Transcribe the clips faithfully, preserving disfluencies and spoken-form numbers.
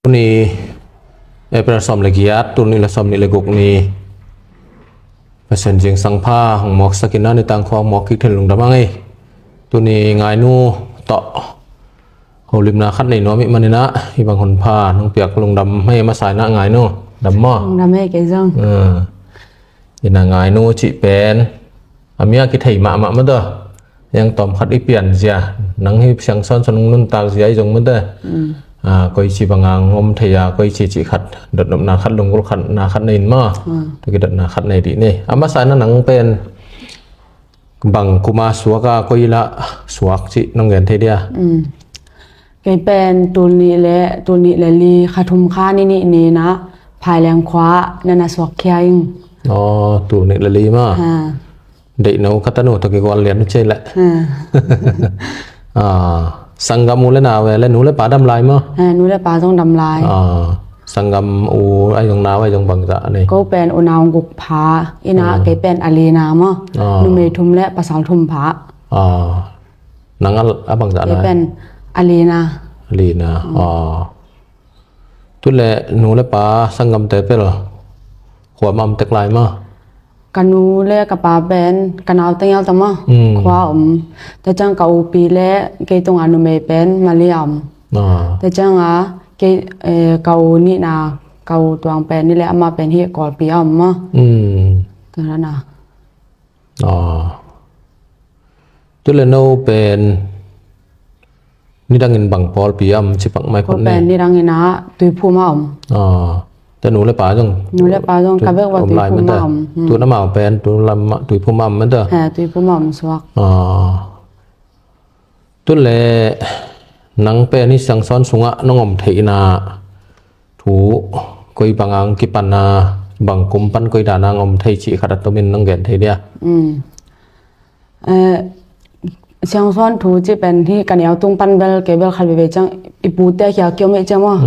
Tuni April sawm le giat, tul nih le sawm nih le guk ni Pasian zingsang pha hong mawksak in a, ni tangkhua hong mawk kik thei lungdam a ngei. Tuni Ngainu tawh holimna khat nei nuam ih manin a, hih bang hun pha nong piak lungdam hi. Masa in a Ngainu, dam maw? Lungdam hi kei zong. Ina Ngainu cih pen a mi a kithei mahmah mah ta. Yang tawm khat i pian zia, nang hi siangsawn sa nung nuntak zia i zong mah ta. Koici banga hong om thei a, koici cih khat, dotnopna khat, lunggulh khat, na khat nei in maw? Tua kidotna khat nei dih ni. A masa in a nang pen bang kuma suak a, koi lah suak cih nong gen thei dia? Kei pen tul nih le, tul nih le li, kha thum kha ni nih ni in a Phaileng khua ah na na suak khia ing. Aw, tul nih le li maw? Deihno ka tanu tawh kigual lian uh cei leh. Sanggam u le nau e le nu le pa dam lai maw? Nu le pa zong dam lai. Sanggam u ai zong nau ai zong bangzah nei? Ko pen unau guk pha, ina kei pen a lina maw. Numei thum le pasal thum pha. Nang a bangzah lai? Kei pen a lina. A lina. Tu le nu le pa sanggamte pel khua ma om tek lai maw? Ka nu le ka pa pen ka nau teng ial ta maw? Khua om. Te ciang ka upi le kei tunga numei pen Mali a om. Te cianga kei, ka u nihna, ka u tuang pen ni le ama pen hi Kawlpi a om maw? Tua na. Tu le no pen nidangin bang pawlpi a om ci pak mai phot ni. Ko pen nidangin a Tuiphum a om. Te nu le pa zong? Nu le pa zong ka vek va Tuiphum a om. Tu na mau pen tu lam Tuiphum a om mah ta. He, Tuiphum a om suak. Tu le nang pen i siangsawn sungah nong om theihna thu koi banga hong kipan a, bang kum pan koi dana hong om thei cih khat a tomin nong gen thei dia? Siangsawn thu cih pen hi ka neu tung pan bel kei bel khat veve ciang i pute khia kiom ei ciang maw?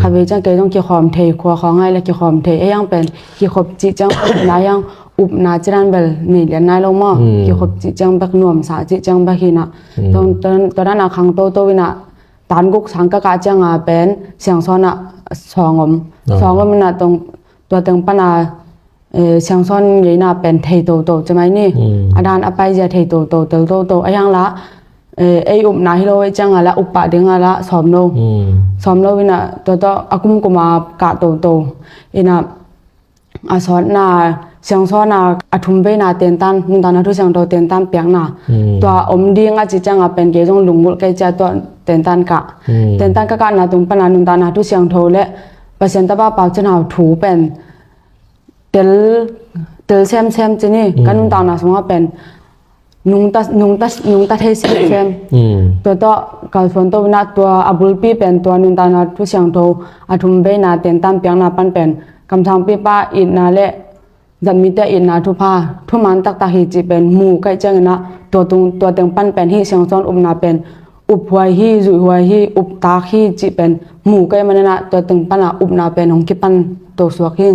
Khat veve ciang kei zong kikhawm thei, khua khawng ai le kikhawm thei ei ang pen kikhop cih ciang na yang upna ciran bel nei lian nai lo maw? Kikhop cih ciang bek nuamsa cih ciang bek hi na. Tua dana khang toto ina tan guk sang ka kah cianga pen siangsawn ah sawng om. Sawng om ina tua teng pana siangsawn ngeina pen thei toto ci mai ni. A dan a paizia thei toto, tel toto a hiang la ei upna hi lo ei cianga la up pah dinga la sawm lo. Sawm lo ina tua tawh a kumkuma kah toto ina a sawtna siangsawn a a thum veina tentan, nuntakna thu siangtho tentan piakna tua om ding a ci cianga pen kei zong lunggulh kei cia tua tentan kah. Tentan ka kahna tung pana nuntakna thu siangtho le Pasian tapa Pau Cin Hau thu pen tel, tel semsem ci ni. Ka nuntakna sungah pen nungta, nungta, nungta thei semsem. Tua tawh kalsuan to ina tua a bulpi pen tua nuntakna thu siangtho a thum veina tentan piakna pan pen kamsangpipa itna le zatmite itna thupha thuman taktak hi cih pen mu kaih ciangina tua tung, tua teng pan pen hi siangsawn upna pen uphuai hi, zuihhuai hi, uptak hi cih pen mu kaih manina tua teng pana upna pen hong kipan to suak hi.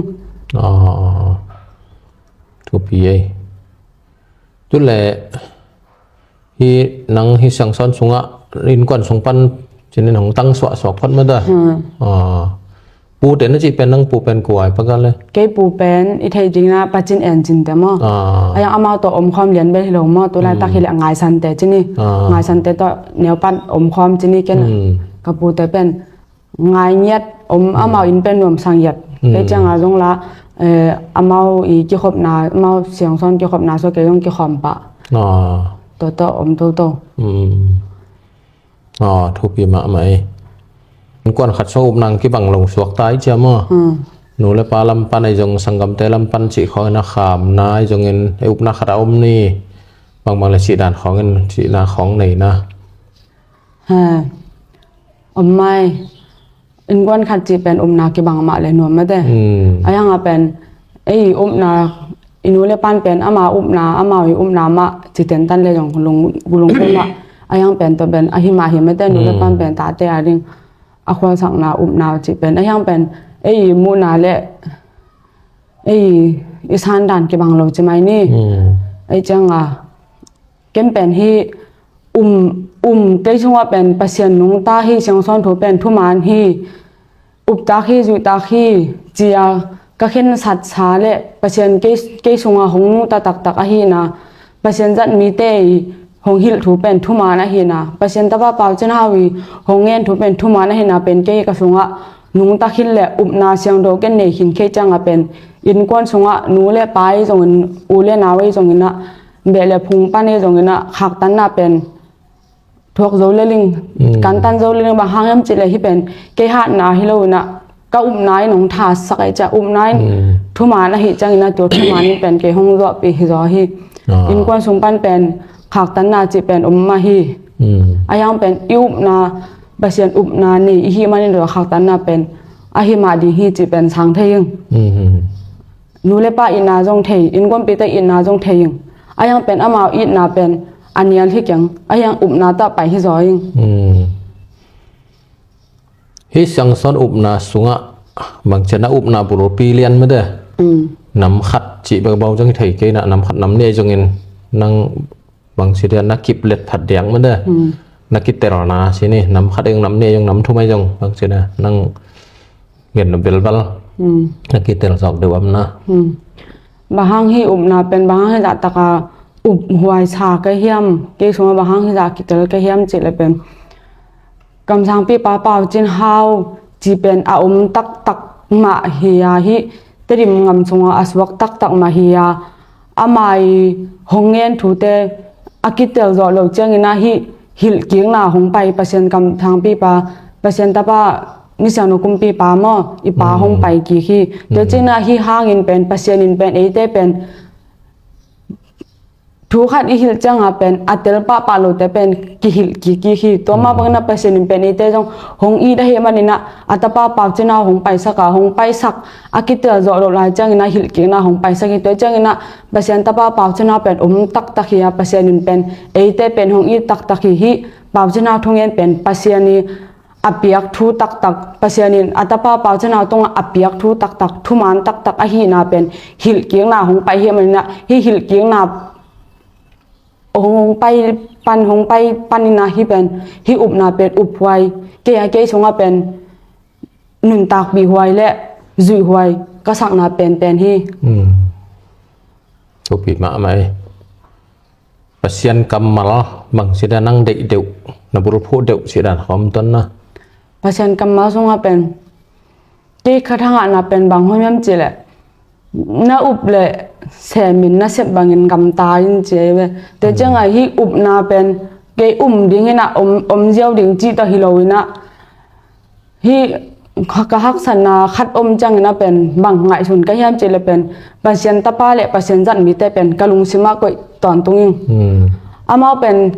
Thupi ei. Tu le hi nang hi siangsawn sungah innkuan sung pan cinin hong tang suahsuak phot mah ta. Pute na cih pen nang pu pen kua i paka le? Kei pu pen i theih dingna Pacin En Cin te maw? A yang amau tawh omkhawm lian bel hi lo maw? Tu laitak hi le Ngaisan te cini. Ngaisan te tawh neupat omkhawm cini ken. Ka pute pen ngai ngiat om, amau inn pen nuamsa ngiat. Kei cianga zong la amau i kikhopna, amau siangsawn kikhopna so kei zong kikhawm pah. Toto om toto. Thupi mahmah ei. Innkuan khat so upna kibang lo suak ta i cia maw? Nu le pa lam pan ei zong sanggamte lam pan cih khawngin a khamna ei zongin ei upna khat a om ni. Bangbang le cihdan khawngin cihna khawng neina. Om mai. Innkuan khat cih pen upna kibang mah le nuam mate. A hianga pen ei upna, i nu le pan pen ama upna, amau i upna mah ci tentan le zong lung, lungkul mah. A hiang pen tawh pen a hi mah hi mate, nu le pan pen tate a ding a khualsakna upna cih pen a hiang pen ei i muhna le ei i sandan kibang lo ci mai ni. Ei cianga ken pen hi um, um kei sungah pen Pasian nungta hi, siangsawn thu pen thuman hi. uptak hi, zuihtak hi, ci-a ka khensatsa le Pasian kei, kei sungah hong nungta taktak ahihna, Pasian zat mite i hong hilh thu pen thuman ahihna, Pasian Tapa Pau Cin Hau i hong ngen thu pen thuman ahihna pen kei ka sungah nungta khin le upna siangtho ken nei khin khei ciangah pen innkuan sungah nu le pa ei zongin, u le nau ei zongin ah, beh le phung pan ei zongin ah khaktanna pen thuak zo le ling, kantan zo le ling, bang hang hiam cih leh hih pen kei hatna hi lo in ah, ka upna in hong thasak ahi ciah, upna in thuman ahi ciangin ah, tua thuman in pen kei hong zuahpih hi zaw hi. Innkuan sung pan pen khaktanna cih pen om mah hi. Ahi hang pen i upna, Pasian upna nei i hih manin tua khaktanna pen ahi mah ding hi cih pen sang thei ing. Nu le pa itna zong thei, innkuanpihte itna zong thei ing. Ahi hang pen amau itna pen a nial hi keng, ahi hang upna tawh pai hi zaw ing. Hih siangsawn upna sungah bangci a na upna bulpi lian mah de. Nam khat cih bek bau zong hi thei kei na, nam khat nam nih zongin nang bangci dia na kip let phat diak mah de. Na kitelna ci ni, nam khat eng nam nih zong nam thum ei zong bangci dia nang gen na belbal. Na kitel zawk deuh am na. Bang hang hih upna pen, bang hang hih zah taka uphuai sa ka hiam, kei sungah bang hang hih zah kitel ka hiam cih leh pen, kamsangpipa Pau Cin Hau ci pen a om taktak mah hi a, hih Tedim ngam sungah a suak taktak mah hi a, ama i hong ngen thute a kitel zawh loh ciangin ah hih hilhkikna hong pai, Pasian kamsangpipa, Pasian Tapa, misiangtho kumpipa maw, i pa hong pai kik hi. Tua ciangin ah hih hangin pen Pasian in pen eite pen thu khat i hilh ciangah pen a tel pahpah lote pen kihilh kik kik hi. Tua mah bangin ah Pasian in pen eite zong hong it ahih manin ah, a tapa Pau Cin Hau hong paisak a, hong paisak a kitel zawh loh lai ciangin ah hilhkikna hong paisak hi. Tua ciangin ah Pasian Tapa Pau Cin Hau pen om taktak hi a, Pasian in pen eite pen hong it taktak hi. Hih Pau Cin Hau thungen pen Pasian i a piak thu taktak, Pasian in a tapa Pau Cin Hau tungah a piak thu taktak, thuman taktak ahihna pen hilhkikna hong pai hi manin ah, hih hilhkikna hong, hong pai pan, hong pai panin ah hih pen, hih upna pen uphuai, kei a kei sungah pen nuntakpih huai le zuih huai ka sakna penpen hi. Thupi mahmah ei. Pasian kammal bangci dia nang deih deuh, na bulphuh deuh cih dan khawm tuan na. Pasian kammal sungah pen kei ka thangahna pen bang hiam cih leh, na up le sem in, na sep bangin gamta in ci ei ve. Tua ciangah hih upna pen kei um ding hi na, om, om ziau ding cih tawh hi lo in ah, hih ka, ka haksatna khat om ciangin ah pen bang ngaihsun ka hiam cih leh pen Pasian Tapa le Pasian zat mite pen ka lungsimah koih tawntung ing. Amau pen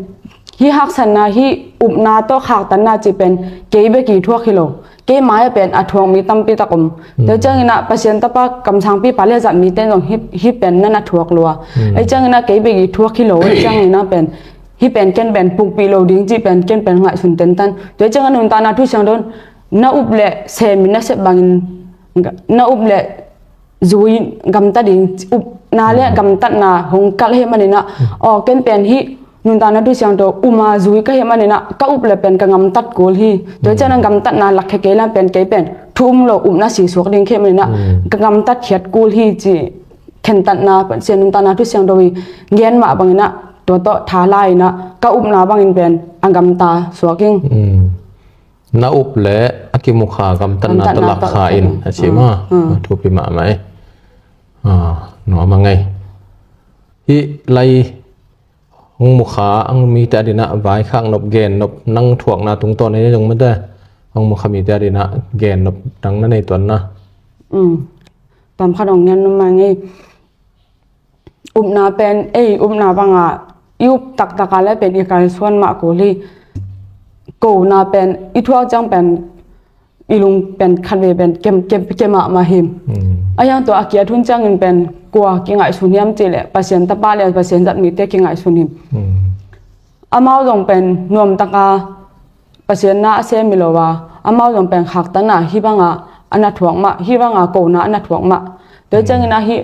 hih haksatna, hih upna tawh khaktanna cih pen kei bek i thuak hi lo, kei mai-ah pen a thuak mi tampi tak om. Tua ciangin ah Pasian Tapa kamsangpipa le zat mite zong hih, hih pen na na thuak lua. Ei ciangin ah kei bek i thuak hi lo, ei ciangin ah pen hih pen ken pen pukpih lo ding cih pen ken pen ngaihsun tentan. Tua ciangah nuntakna thu siangtho in na up le sem in, na sep bangin, na up le zui in gamta ding, upna le gamtatna hong kalh ahih manin ah, aw, ken pen hih nuntakna thu siangtho um a zui ka hih manin ah, ka up le pen ka gamtat kul hi. Tua ciangah gamtatna lakkhia kei lam pen kei pen thu um lo, upna sisuak ding ka hih manin ah, ka gamtat khiat kul hi ci khentatna, Pasian nuntakna thu siangtho i gen mah bangin ah, tua tawh tha la in ah, ka upna bangin pen a gamta suak ing. Na up le a kimukha gamtatna tawh lakkhia in a ci maw. Thupi mahmah ei. Nuam a ngei. Hih lai hong mukha ang mite a dingin ah vaikhak nop, gen nop, nang thuakna tungtawn ei zong mah de, hong mukha mite a dingin ah gen nop dang na nei tuan na. Tam khat hong gen nuam a ngei. Upna pen ei upna bangah i up taktak a le pen i kalsuan mah kul hi. Kona pen i thuak ciang pen i lung pen khatvei pen kem, kem, kem mahmah hi. Ahi hang tua a kiat hun ciangin pen kua kingaihsun hiam cih leh Pasian Tapa le Pasian zat mite kingaihsun hi. Amau zong pen nuamtaka Pasian na a sem hi lo a, amau zong pen khaktanna hih banga a na thuak mah, hih banga kona a na thuak mah. Tua ciangin ah hih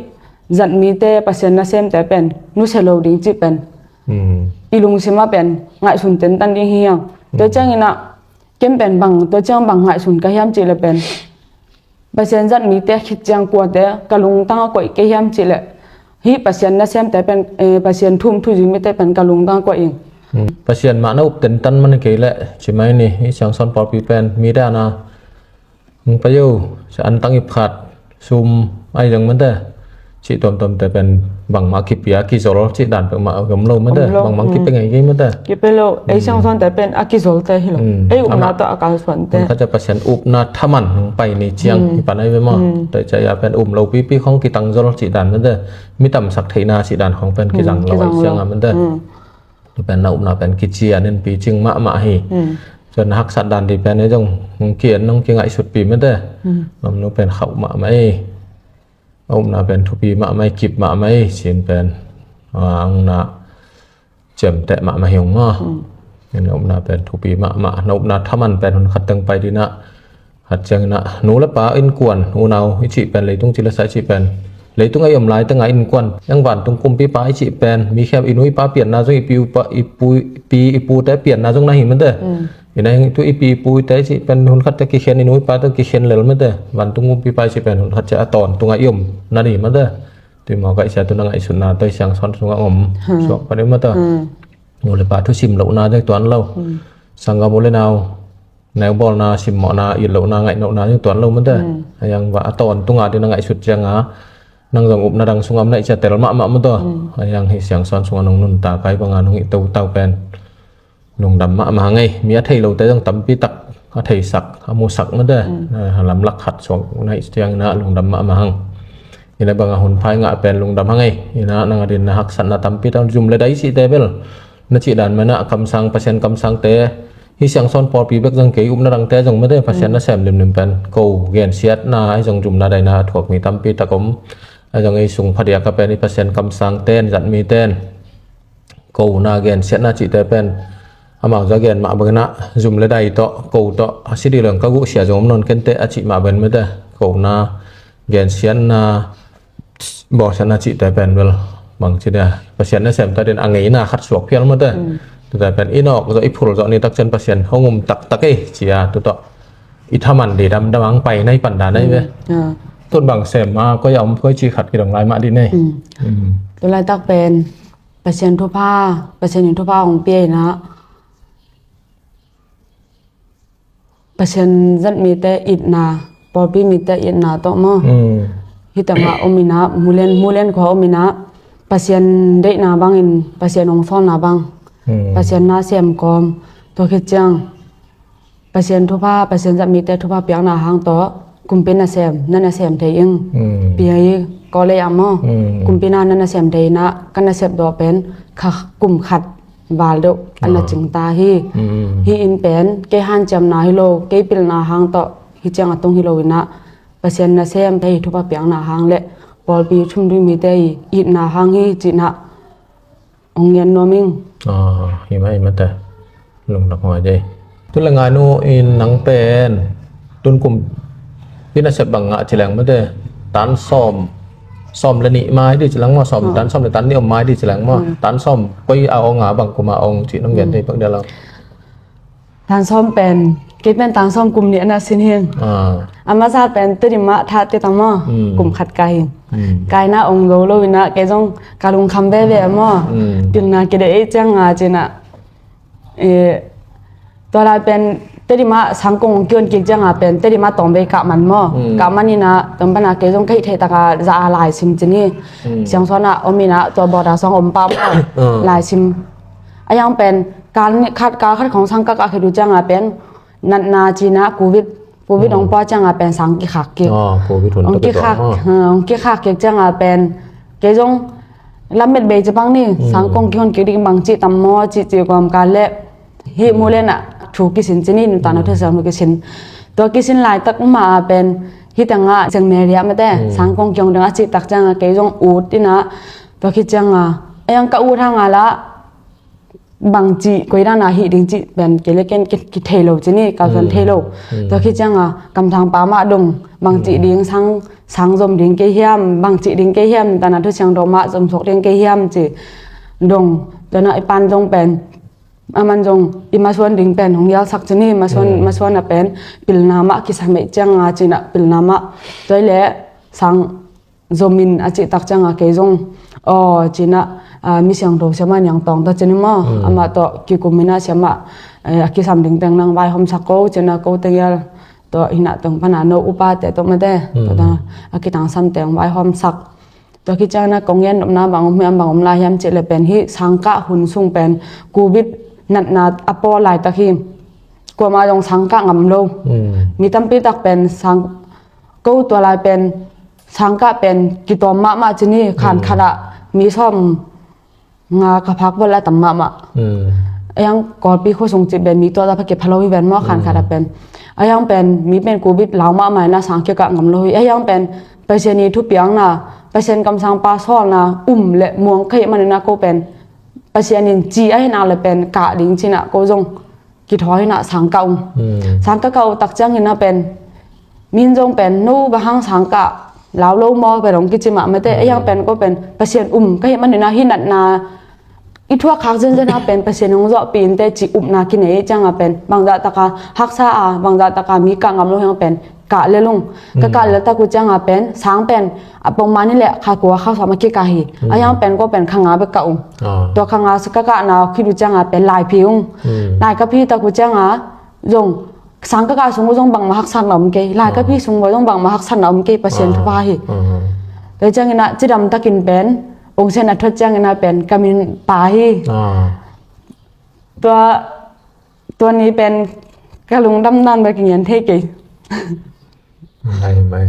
zat mite, Pasian nasemte pen nusia lo ding cih pen i lungsimah pen ngaihsun tentan ding hi hang. Tua ciangin ah ken pen bang, tua ciang bang ngaihsun ka hiam cih leh pen Pasian zat mite khit ciang kuate ka lungtang a koih kei hiam cih leh, hih Pasian nasemte pen, eh, Pasian thu um thu zui mite pen ka lungtang a koih ing. Hmm. Pasian mah na up tentan man kei leh, ci mai ni, hih Siangsawn pawlpi pen, mi dan a, hong pai o, sa an tang ip khat, sum, ai zong mate, cih tuamtuamte pen, bangmah kipia, kizol, cih dan peuhmah, om lo mate, om lo, bangmah hmm, kipia ngai kei mate. Kipia lo, ei hmm, Siangsawnte pen, a kizolte hi lo. Hmm. Ei upna amah tawh a kalsuante. Hun khat ciang Pasian upna thaman, hong pai ni ciang, hmm, hi pan ai ve maw. Hmm. Tua ciang a pen, um lo pipi khong kitang zol, cih dan mate. Mi tamsak theihna, cih dan khong pen, hmm, kizang lo, kizang lo. Ai ciang a mate. Hmm. Tua pen na upna pen kician in picing mahmah hi. Hmm. Cun na haksat dan dih pen ei zong hong ki-en hong kingaihsutpi mate. Hmm. Mamnu pen khauh mahmah ei. A upna pen thupi mahmah ei, kip mahmah ei, cin pen. Ah, hong na ciamteh mahmah hi hong maw. Hmm. Na upna pen thupi mahmah. Na upna thaman pen hun khat teng pai dinah. Khat ciangin ah, nu le pa innkuan, unau i cih pen, leitung cilesa i cih pen, leitung ei om lai tengah innkuan, eng vantung kumpipa i cih pen, mi khempeuh i nu i pa pianna zong, i pi i pa, i pu, i pi i pute pianna zong na hi mate. Mm. Ina heng tu i pi i pute i cih pen, hun khat ciang kikhen, i nu i pate kikhen lel mate. Vantung kumpipa i cih pen, hun khat ciang a tawntung a i om na ni mate. Tui mawk a i sia tu na ngaihsutna, tua i Siangsawn sungah om. Hmm. Suak pan i mate. Hmm. Nu le pa thusim lohna zong tuan lo. Hmm. Sanggam u le nau. Neubawlna, simmawhna, it lohna, ngaih lohna, zong tuan lo mate. Mm. A yang va, a tawntung a ding na ngaihsut ciang a, nang zong upna dang sungah om na i cia tel mahmah mate. Mm. A yang hih Siangsawn sungah nong nuntak a i bang a nong hih totau pen. Lungdam mahmah hang ei, mi a thei lote zong tampi tak, a theisak, a musak mate. Mm. A, lamlak khat suak na i ciang na lungdam mahmah hang. Ina bang a hun pha i ngah pen lungdam hang ei, ina nang a ding na haksatna tampi tak zum le dai cihte bel. Na cih dan mah na kamsang, Pasian kamsangte, hih Siangsawn pawlpi bek zong kei upna dangte zong mate Pasian nasem limlim pen ko gensiatna, ahi zong zumna daina a thuak mi tampi tak om. Ahi zong ei sung phadiak a pen hih Pasian kamsangten, zatmiten ko na gensiatna cihte pen amau za gen mah bangin ah zum le dai tawh, ko tawh a si dih leng ka guh sia zong om nawn kente a cih mah bangin mate ko na gensiatna, bawlsiatna cihte pen bel bangci dia Pasian nasemte ading a ngeina khat suak phial mate. Mm. Tute pen i nawk zawh i phul zawh ni tak ciang Pasian hong um taktak ei cia tu tawh i thaman dih damdam ang pai na i pan dan ei ve. Mm. Ah. Tun bang sem ma koi a om koi ci khat kidong lai mah dih nei. Mm. Mm. Tu laitak pen Pasian thupha, Pasian in thupha hong pia inah Pasian zat mite itna, pawlpi mite itna tawh maw. Mm. Hih tengah om inah, Mulen, Mulen khua om inah, Pasian deihna bangin, Pasian hong sawlna bang, mm, Pasian nasem kawm, tua khit ciang, Pasian thupha, Pasian zat mite thupha piakna hang tawh, kumpi nasem, na nasem thei ing. Mm. Pi hi ko lei ah maw. Mm. Kumpi na na nasem thei inah, ka nasep dawh pen, kha kum khat val deuh a na cing ta hi. Mm. Hih in pen kei hanciamna hi lo, kei pilna hang tawh hih ciang a tung hi lo inah Pasian nasem thei thupha piakna hang le pawlpi thum dui mite i itna hang hi cinah hong ngen nuam ing. Ah, hi mah, hi mah te. Lungdam huai dei. Tu le ngainu in nang pen tun kum pi nasep bang ngah ci leng mate, tan sawm, sawm le nih mai dih ci leng maw, sawm, oh, tan sawm le tan nih om mai dih ci leng maw, hmm, tan sawm koi a ong a bang kum a ong ci nong gen, hmm, thei pak dia lo. Tan sawm pen, kei pen tan sawm kum nih a na sin hing. Ah. A masa pen Tedim ah tha te ta maw, hmm, kum khat kai hing. Hmm. Kaina ong zo lo inah, kei zong ka lungkham veve maw. Hmm. Pilna kide ei ciang a cinah. Eh, tua lai pen Tedim ah sangkong hong kihon kik ciang a pen Tedim ah tawmvei kah man maw. Hmm. Kah man inah, tuam pan a kei zong ka hih theih tak a za a laisim cin hi. Hmm. Siangsawn ah om inah, tua bawda sawng om pa maw. Hmm. Laisim. A yang pen, kal nih khat, kal khat khong sang kah kah khit uh ciang a pen, natna cinah Covid, Covid, hmm, hong pua ciang a pen sang kikhak kik. Ah, Covid hun hong kikhak, ah, hmm, hong kikhak kik ciang a pen, kei zong lamet bei ci bang ni, hmm, sangkong kihon kik ding bang ci tam maw, ci ci kawm ka le, hih, hmm, Mulen ah thu kisin ci ni, nuntakna, hmm, thu siam thu kisin. Tua kisin laitak ma a pen, hih tengah Seng Mary ah mate, hmm, sangkong kihon ding a ci tak ciang a kei zong ut inah, tua khit ciang a, a yang ka ut hang a la, bangci, koi dan a hih ding cih pen kei le ken ki, kithei lo ci ni, kalsuan, hmm, thei lo. Hmm. Tua khit ciang a, kamsang pa mah dong, bangci, hmm, ding sang, sang zom ding kei hiam, bangci ding kei hiam, tan a thu siang dawh mah zom suak ding kei hiam ci dong, tua na i pan dong pen, Aman zong i masuan ding pen hong yalsak ci ni, masuan, masuan a pen pilna mah kisam ei cianga cinah pilna mah. Tua i leh sang zomin a cihtak cianga kei zong aw cinah, ah, mi siangtho siamah niang tawngta cini maw, amah tawh kikuminah siamah, eh, a kisam ding teng nang vaihawmsak ko cinah ko teng yal tawh hinah tong pana no upate tawh mate tawh a kitangsam teng vaihawmsak. Tua khit ciangin a kong gen nopna bang om hiam, bang om lai hiam cih le pen hih sangkah hun sung pen covid natna a pawl laitak hi. Kuamah zong sangkah ngam lo. Mi tampi tak pen sang, ko tua lai pen sangkah pen kitawm mahmah ci ni, khan khatah mi sawm nga ka phak bol a tam mahmah. A yang Kawlpi khua sung cih pen mi tuah ta pha kipha lo hi ven maw, khan khatah pen. A yang pen mi pen covid lau mahmah ina sang kikah ngam lo hi. A yang pen Pasian i thupiakna, Pasian kamsangpa sawlna um le muang ka hih manin a ko pen Pasian in ci a hih nak le pen kah ding cinah ko zong kithawi inah sangkah ung. Sangkah kah uh tak ciangin a pen min zong pen no bang hang sangkah lau lo maw pen hong kici mah mate. A yang pen ko pen Pasian um ka hih manin a hih natna i thuak khak zenzen a pen Pasian hong zawhpih inte ci upna kinei cianga pen bangzah taka haksa a, bangzah taka mi kah ngam lo hiang pen kah lel ung. Ka kah lel tak uh cianga pen sang pen a pongmah ni le kha kua kha sawm a kikah hi. A yang pen ko pen kha nga bek kah ung. Tua kha nga sa ka kahna khit uh cianga pen lai phi ung. Lai ka phi tak uh cianga zong sang ka kah sung uh zong bangmah haksatna om kei, lai ka phi sung uh zong bangmah haksatna om kei, Pasian thupha hi. Tua ciangin ah cidam takin pen ong sen a thot ciangin ah pen ka min pa hi. Tua, tua ni pen ka lungdam nan bek i ngen thei kei. Mai, mai.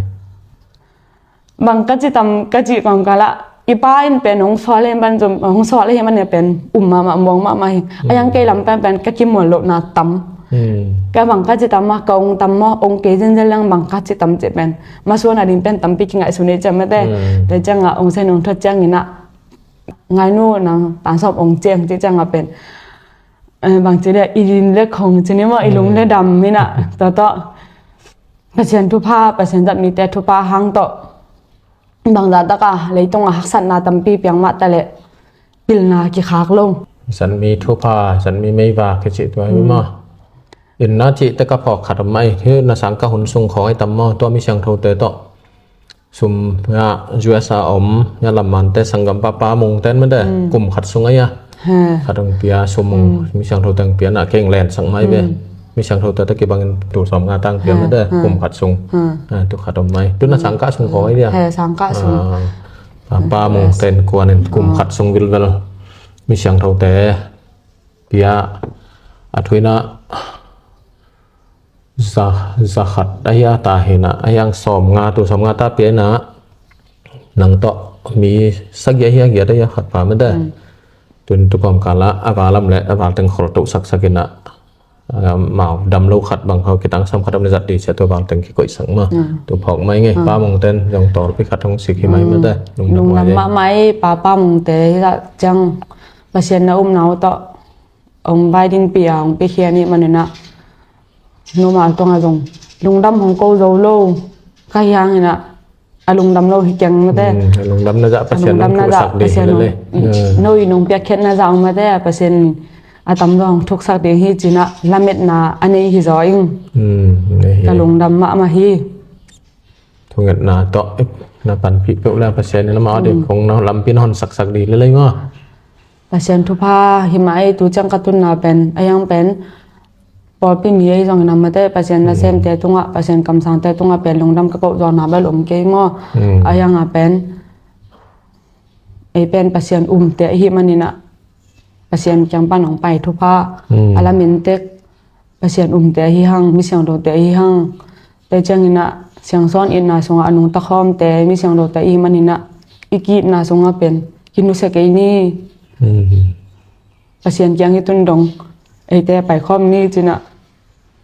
Bang ka ci tam ka ci kawm kala i pa in pen hong sual hi man zum, hong sual hi man pen um mahmah, muang mahmah hi. A yang kei lam pen pen ka kimual lohna tam. Ka bang ka ci tam a ka ong tam maw, ong kei zenzen leng bang ka ci tam ci pen masuan a ding pen tampi kingaihsun hi ciam mate. Te cianga ong sen ong thot ciangin ah ngainu nang tansawm ong ciang ci cianga pen, eh, bang ci le i din le khong ci ni maw, i lung le dam mina. Tua tawh Pasian thupha, Pasian zat mite thupha hang tawh bangzah taka leitung a haksatna tampi piang mah ta le pilna kikhak lo. Zat mi thupha, zat mi meivak kici tua hi maw. Inna cih te ka phawk khat om mai hi, na sangkah hun sung khawng ai tam maw, tua mi siangthote tawh sum ya U S A om ya lamante sanggampa Pa Mung ten mate kum khat sung ai a khat hong pia sum hong mi siangtho teng pia na keng len sang mai ve. Mi siangtho te kibangin tul sawm nga tang pia mate kum khat sung. Tu khat om mai. Tu na sangkah sung khawng ai dia. He, sangkah sung. Pa Mung ten kuanin kum khat sung vilvel mi siangtho te pia a thuina za, za khat a hi a ta hina a hiang sawm nga, tu sawm nga ta pia ina nang tawh mi sagih a hi a giat a hi a khat pa mate. Tun tu kawm kala a valam le a val teng khol toh saksak ina mau dam lo khat bang hau kitangsam khat om le zat di cia tu val teng kikoih sak ma. Tu phawk mai ngei Pa Mung ten zong tawlpi khat hong sik hi mai mate. Lungdam mahmah ei Pa, Pa Mung te hi zah ciang Pasian na um nau tawh ong bai ding pi a ong pi khia nih maninah nomal tongah zong lungdam hong ko zo lo ka hianginah a lungdam lo hi keng mate. A lungdam na zah Pasian hong thuksak ding hi lele. No i nong piakkhiatna zah ong mate a Pasian a tam zong hong thuksak ding hi cinah lametna a nei hi zaw ing. Ka lungdam mahmah hi. Thungetna tawh na panpih peuh le Pasian in amah a dek kong na lampi na hon saksak ding hi lele maw. Pasian thupha hi mah ei, tu ciang ka tunna pen a hiang pen pawlpi mi ei zongin a mate Pasian nasemte tungah, Pasian kamsangte tungah pen lungdam ka koh zawhna bel om kei maw. A hiang a pen ei pen Pasian umte ahi maninah Pasian kiang pan hong pai thupha a lamentek Pasian umte ahi hang, mi siangthote ahi hang. Te cianginah siangsawn itna sungah a nungta khawmte mi siangthote ahi maninah i ki-itna sungah pen kinusia kei ni. Pasian kiang hi tun dong eite paikhawm ni cinah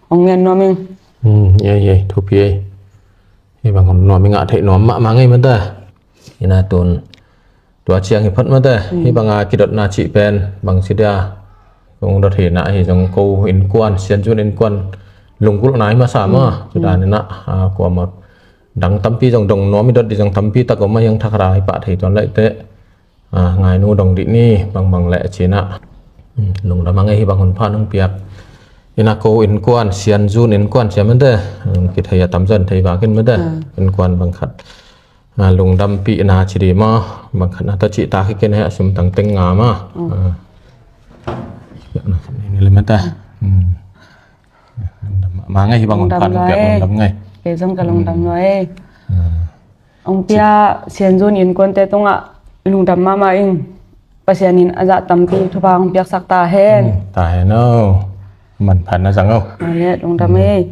hong ngen nuam ing. Ei, ei, thupi ei. Hih bang hong nuam i ngah theih nuam mahmah ngei mata. Ina tun tua ciang hi phot mata. Hih banga kidotna cih pen bang si dia kong dot hi na hi zong ko innkuan, Sian Zun innkuan lunggulhna hi masa maw. Cudan inah kuamah dang tampi zong dong nuam i dot di zong tampi tak om a hiang thakra hi pah thei tuan laih teh. Ngainu dong dih ni bangbang leh cinah Lungdam a ngei hi bang hun pha nong piak. Ina ko innkuan, Sian Zun innkuan sia mate. Kithei a tamzaw in thei vakin mate. Innkuan bang khat lungdampihna ci dih maw, bang khat na tawh cihtak hi ken he a sum tangteng nga maw. Ni le mate. Lungdam a ngei hi bang hun pha nong piak. Lungdam ngei. Kei zong ka lungdam lo ei. Hong pia Sian Zun innkuante tungah lungdam mahmah ing. Pasian in a zah tampi thupha hong piaksak ta hen. Ta hen o. Manpha na zang o. Lungdam ei.